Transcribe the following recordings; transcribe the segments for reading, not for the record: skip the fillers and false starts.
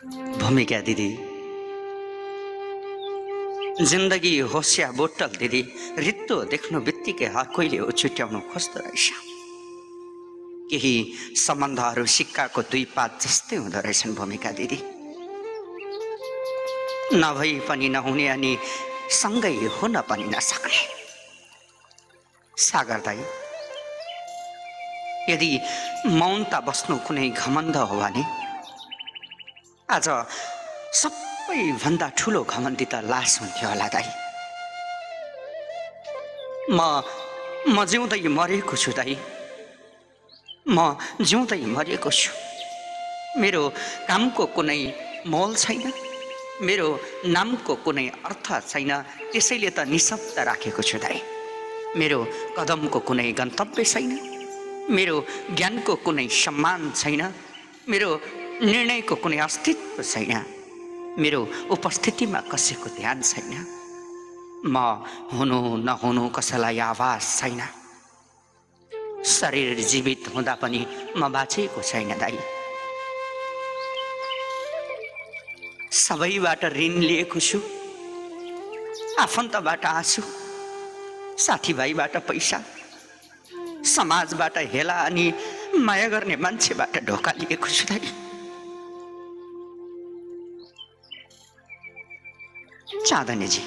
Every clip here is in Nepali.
भूमिका दिदी, जिन्दगी होस्या बोतल दिदी, रित्तो देख्नु बित्तिकै हर कोहीले छुट्याउनु खोज्दो रहेछ। केही सम्बन्धहरू सिक्काको दुई पात जस्तै हुँदो रहेछन् भूमिका दिदी। नभई पनि नहुने अनि सँगै हुन पनि नसक्ने। सागर दाई, यदि मौनता बस्नु कुनै घमण्ड हो भने आज सबैभन्दा ठुलो घमण्डी त लास हुन्थ्यो होला दाई। म जिउँदै मरेको छु दाई, म जिउँदै मरेको छु। मेरो कामको कुनै मोल छैन, मेरो नामको कुनै अर्थ छैन, त्यसैले त निशब्द राखेको छु दाई। मेरो कदमको कुनै गन्तव्य छैन, मेरो ज्ञानको कुनै सम्मान छैन, मेरो निर्णयको कुनै अस्तित्व छैन, मेरो उपस्थितिमा कसैको ध्यान छैन। म हुनु नहुनु कसैलाई आवाज छैन। शरीर जीवित हुँदा पनि म बाँचेको छैन दाई। सबैबाट ऋण लिएको छु, आफन्तबाट आँसु, साथीभाइबाट पैसा, समाजबाट हेला अनि माया गर्ने मान्छेबाट ढोका लिएको छु दाई। चाँदनीजी,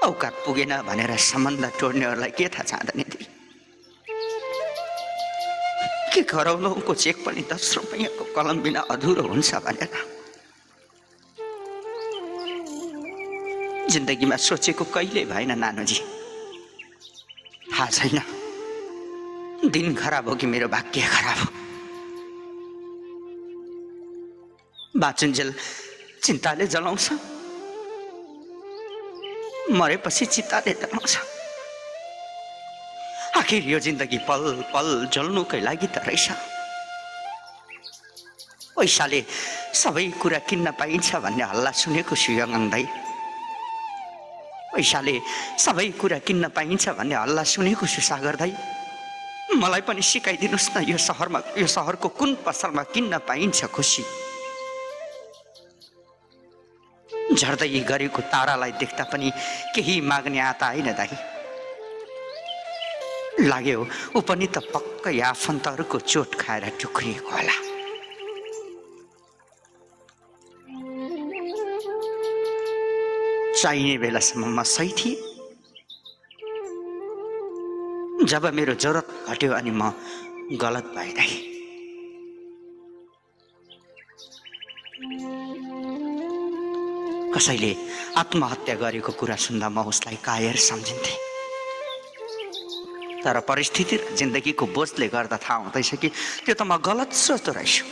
औकात पुगेन भनेर सम्बन्ध तोड्नेहरूलाई के थाहा चाँदनीजी? के घरौलोको चेक पनि 10 रुपैयाँको कलम बिना अधुरो हुन्छ भनेर जिन्दगीमा सोचेको कहिले भएन नानुजी। थाहा छैन दिन खराब हो कि मेरो भाग्य खराब हो। बाँचुन्जेल चिन्ताले जलाउँछ, मरेपछि चित्ताले जलाउँछ। आखिर यो जिन्दगी पल पल जल्नुकै लागि त रहेछ। पैसाले सबै कुरा किन्न पाइन्छ भन्ने हल्ला सुनेको छु यङङ दाइ। पैसाले सबै कुरा किन्न पाइन्छ भन्ने हल्ला सुनेको छु सागर दाइ। मलाई पनि सिकाइदिनुस् न, यो सहरको कुन पसलमा किन्न पाइन्छ खुसी? झर्दै गरेको तारालाई देख्दा पनि केही माग्ने आता होइन दाइ। लाग्यो ऊ पनि त पक्कै आफन्तहरूको चोट खाएर टुक्रिएको होला। चाहिने बेलासम्म म सही थिएँ, जब मेरो जरुरत घट्यो अनि म गलत भएँ दाइ। कसैले आत्महत्या गरेको कुरा सुन्दा म उसलाई कायर सम्झिन्थेँ, तर परिस्थिति र जिन्दगीको बोझले गर्दा थाहा हुँदैछ कि त्यो त म गलत सोच्दो रहेछु।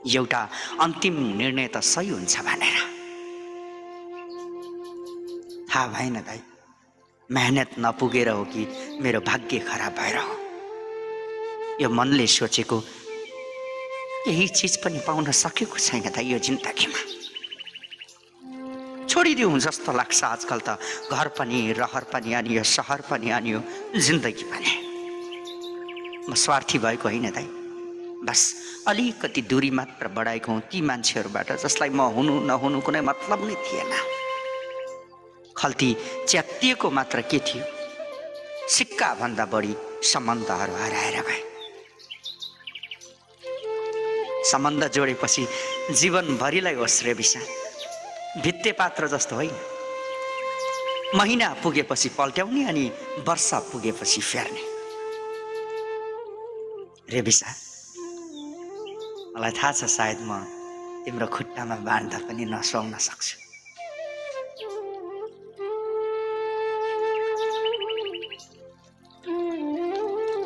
एउटा अन्तिम निर्णय त सही हुन्छ भनेर थाहा भएन दाइ। मेहनत नपुगेर हो कि मेरो भाग्य खराब भएर हो? यो मनले सोचेको केही चिज पनि पाउन सकेको छैन दाइ यो जिन्दगीमा। छोडिदिउँ जस्तो लाग्छ आजकल त। घर पनि, रहर पनि अनि यो सहर पनि अनि यो जिन्दगी पनि। म स्वार्थी भएको होइन दाइ, बस अलिकति दूरी मात्र बढाएको हुँ ती मान्छेहरूबाट जसलाई म हुनु नहुनु कुनै मतलब नै थिएन। खल्ती च्यातिएको मात्र के थियो, सिक्का भन्दा बढी सम्बन्धहरू हराएर गए। सम्बन्ध जोडेपछि जीवनभरिलाई होस् रे विषा, भित्ते पात्र जस्तो होइन। महिना पुगेपछि पल्ट्याउने अनि वर्ष पुगेपछि फेर्ने। रे विषा, मलाई थाहा छ सायद म तिम्रो खुट्टामा बाँड्दा पनि नसुहाउन सक्छु,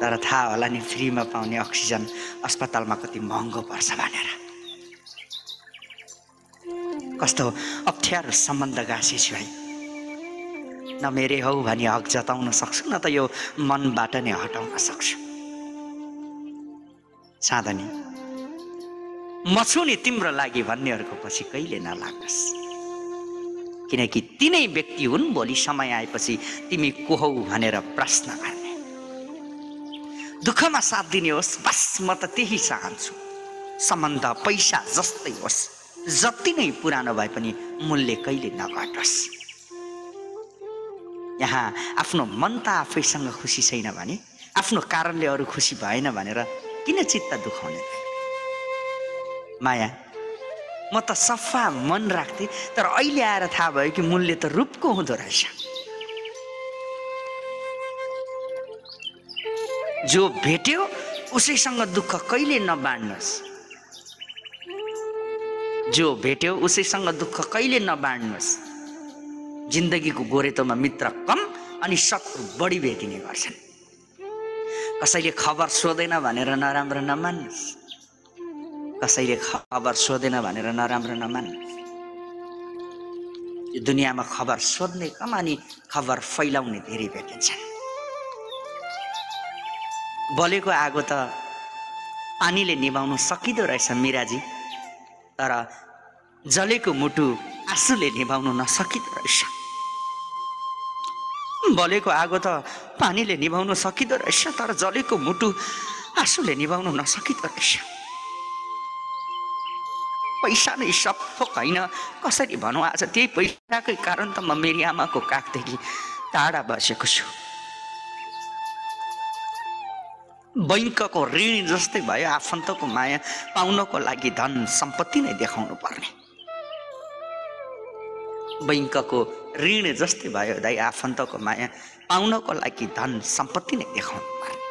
तर थाहा होला नि फ्रीमा पाउने अक्सिजन अस्पतालमा कति महँगो पर्छ भनेर। कस्तो अप्ठ्यारो सम्बन्ध गाँसेछु है। न मेरै हौ भनी हक जताउन सक्छु, न त यो मनबाट नै हटाउन सक्छु। चाँदनी, म छु नि तिम्रो लागि भन्नेहरूको पछि कहिले नलाग्नुहोस्, किनकि तिनै व्यक्ति हुन् भोलि समय आएपछि तिमी को हौ भनेर प्रश्न गर्ने। दुःखमा साथ दिने होस्, बस म त त्यही चाहन्छु। सम्बन्ध पैसा जस्तै होस्, जति नै पुरानो भए पनि मूल्य कहिले नघटोस्। यहाँ आफ्नो मन त आफैसँग खुसी छैन भने, आफ्नो कारणले अरू खुसी भएन भनेर किन चित्त दुखाउने? माया, म त सफा मन राख्थेँ, तर अहिले आएर थाहा भयो कि मूल्य त रूपको हुँदो रहेछ। जो भेट्यो उसैसँग दुःख कहिले नबाड्नुहोस्। जो भेट्यो उसैसँग दुःख कहिले नबाड्नुहोस्। जिन्दगीको गोरेटोमा मित्र कम अनि शत्रु बढी भेटिने गर्छन्। कसैले खबर सोधेन भनेर नराम्रो नमान्नुहोस्। कसैले खबर सोधेन भनेर नराम्रो नमान्नुहोस्। यो दुनियाँमा खबर सोध्ने कम अनि खबर फैलाउने धेरै भेटिन्छन्। बलेको आगो त पानीले निभाउन सकिँदो रहेछ मिराजी, तर जलेको मुटु आँसुले निभाउन नसकिँदो रहेछ। बलेको आगो त पानीले निभाउन सकिँदो रहेछ, तर जलेको मुटु आँसुले निभाउन नसकिँदो रहेछ। पैसा नै सब थोक होइन, कसरी भनौँ, आज त्यही पैसाकै कारण त म मेरी आमाको काखदेखि टाढा बसेको छु। बैंकको ऋण जस्तै भयो आफन्तको माया पाउनको लागि धन सम्पत्ति नै देखाउनु पर्ने। बैंकको ऋण जस्तै भयो दाइ आफन्तको माया पाउनको लागि धन सम्पत्ति नै देखाउनु पर्ने।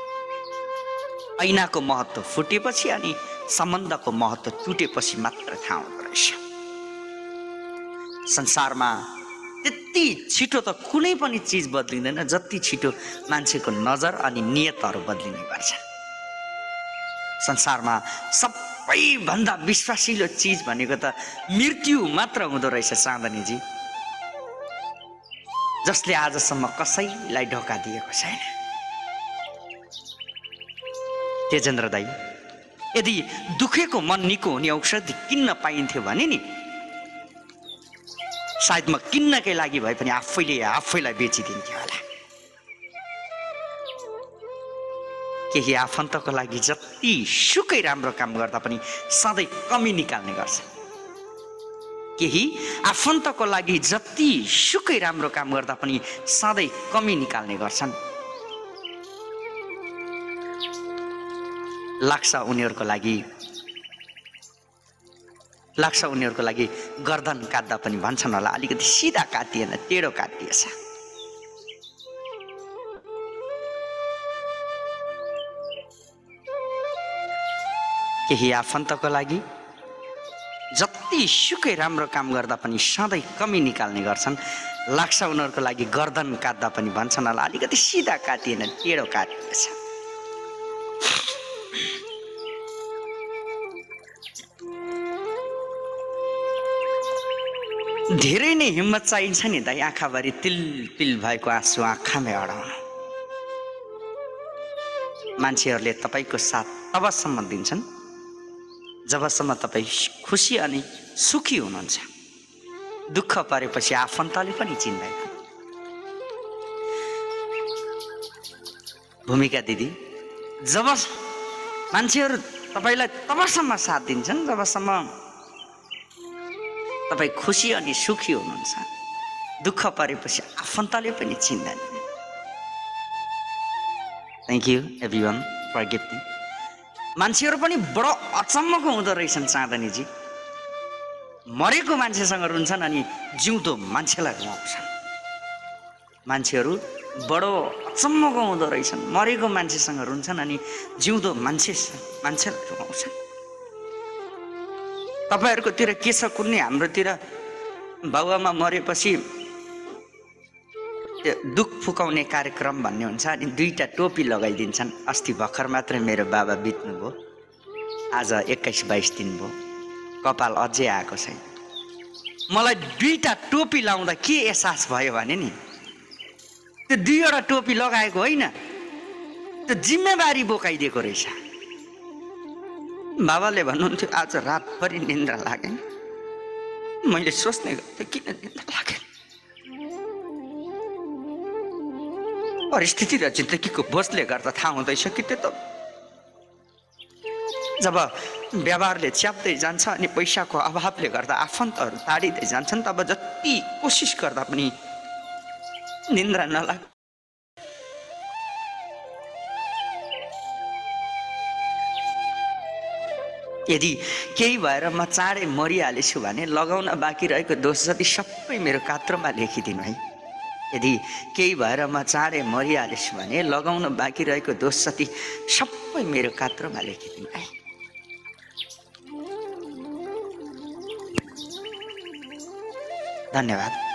ऐनाको महत्त्व फुटेपछि अनि सम्बन्धको महत्त्व टुटेपछि मात्र थाहा हुँदो रहेछ। संसारमा त्यति छिटो त कुनै पनि चिज बदलिँदैन जति छिटो मान्छेको नजर अनि नियतहरू बदलिने गर्छ। संसारमा सबैभन्दा विश्वासिलो चिज भनेको त मृत्यु मात्र हुँदो रहेछ चाँदनीजी, जसले आजसम्म कसैलाई धोका दिएको छैन। तेजेन्द्र दाई, यदि दुखेको मन निको हुने औषधि किन्न पाइन्थ्यो भने नि सायद म किन्नकै लागि भए पनि आफैलाई बेचिदिन्थ्यो होला। केही आफन्तको लागि जति सुकै राम्रो काम गर्दा पनि सधैँ कमी निकाल्ने गर्छ। केही आफन्तको लागि जति सुकै राम्रो काम गर्दा पनि सधैँ कमी निकाल्ने गर्छन्। लाग्छ उनीहरूको लागि गर्दन काट्दा पनि भन्छन् होला अलिकति सिधा काटिएन, टेढो काटिएछ। केही आफन्तको लागि जति सुकै राम्रो काम गर्दा पनि सधैँ कमी निकाल्ने गर्छन्। लाग्छ उनीहरूको लागि गर्दन काट्दा पनि भन्छन् होला अलिकति सिधा काटिएन, टेढो काटिएछ। धेरै नै हिम्मत चाहिन्छ नि दाइ आँखाभरि तिल तिल भएको आँसु आँखामै अडाउन। मान्छेहरूले तपाईँको साथ तबसम्म दिन्छन् जबसम्म तपाईँ खुसी अनि सुखी हुनुहुन्छ। दुःख परेपछि आफन्तले पनि चिन्दैन। भूमिका दिदी, जब मान्छेहरू तपाईँलाई तबसम्म साथ दिन्छन् जबसम्म तपाईँ खुसी अनि सुखी हुनुहुन्छ। दुःख परेपछि आफन्तले पनि चिन्दैन। Thank you everyone for gifting. मान्छेहरू पनि बडो अचम्मको हुँदो रहेछन् चाँदनीजी। मरेको मान्छेसँग रुन्छन् अनि जिउँदो मान्छेलाई रुवाउँछन्। मान्छेहरू बडो अचम्मको हुँदो रहेछन्। मरेको मान्छेसँग रुन्छन् अनि जिउँदो मान्छेलाई रुवाउँछन्। तपाईँहरूकोतिर के छ कुन्नी, हाम्रोतिर बाबुआमा मरेपछि त्यो दुःख फुकाउने कार्यक्रम भन्ने हुन्छ अनि 2टा टोपी लगाइदिन्छन्। अस्ति भर्खर मात्रै मेरो बाबा बित्नुभयो, आज 21-22 दिन भयो, कपाल अझै आएको छैन। मलाई 2टा टोपी लाउँदा के एहसास भयो भने नि, त्यो 2वटा टोपी लगाएको होइन, त्यो जिम्मेवारी बोकाइदिएको रहेछ। बाबाले भन्नुहुन्थ्यो आज रातभरि निन्द्रा लागेन। मैले सोच्ने गर्थेँ किन निन्द्रा लागेन। परिस्थिति र जिन्दगीको बोझले गर्दा थाहा हुँदैछ कि त्यो त जब व्यवहारले च्याप्दै जान्छ अनि पैसाको अभावले गर्दा आफन्तहरू टाढिँदै जान्छन्, तब जति कोसिस गर्दा पनि निन्द्रा नलाग। यदि केही भएर म चाँडै मरिहालेछु भने लगाउन बाँकी रहेको दोष जति सबै मेरो कात्रोमा लेखिदिनु है। यदि केही भएर म चाँडै मरिहालेछु भने लगाउन बाँकी रहेको दोष जति सबै मेरो कात्रोमा लेखिदिनु है। धन्यवाद।